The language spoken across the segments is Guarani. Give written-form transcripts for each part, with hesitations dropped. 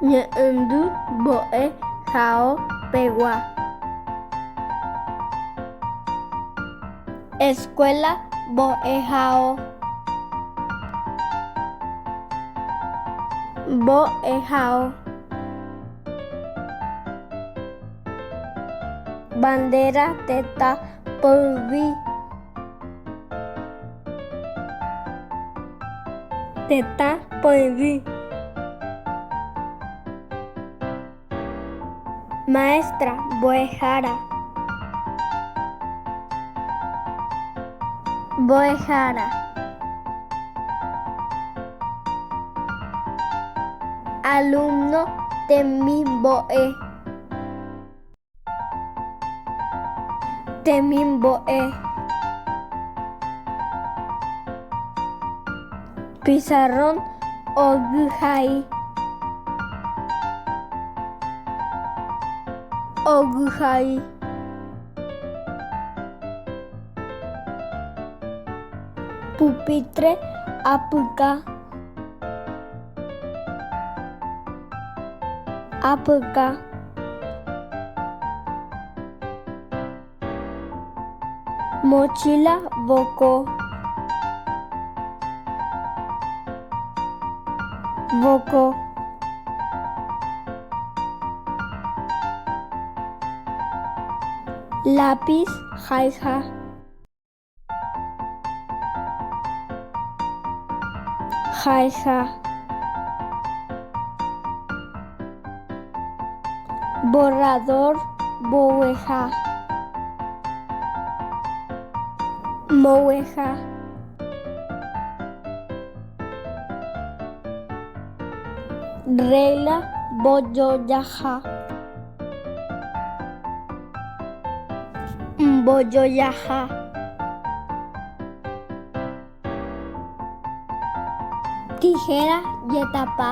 Ñe'ẽndy mbo'ehao pegua. Escuela mbo'ehao. Mbo'ehao. Bandera tetã poyvi. Tetã poyvi. Maestra mbo'ehára. Mbo'ehára. Alumno temimbo'e. Temimbo'e. Pizarrón ogyhai. Ogyhai. Pupitre apyka. Apyka. Mochila voko. Voko. Lápiz haiha. Haiha. Borrador mbogueha. Mbogueha. Regla mbojojaha. Mbojojaha. Tijera jetapa.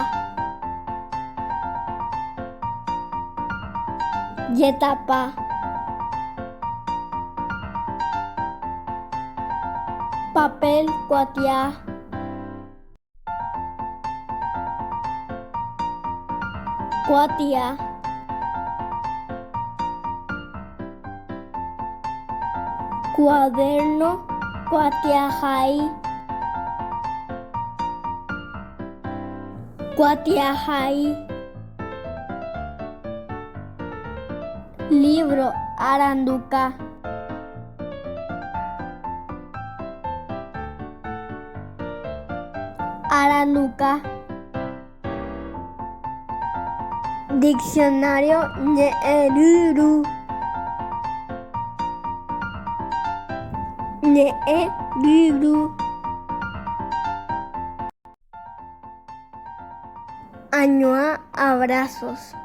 Jetapa. Papel kuatia. Kuatia. Cuaderno kuatiahai. Kuatiahai. Libro aranduka. Aranduka. Diccionario ñe'ẽryru. Ñe'ẽryru. Añuã abrazos.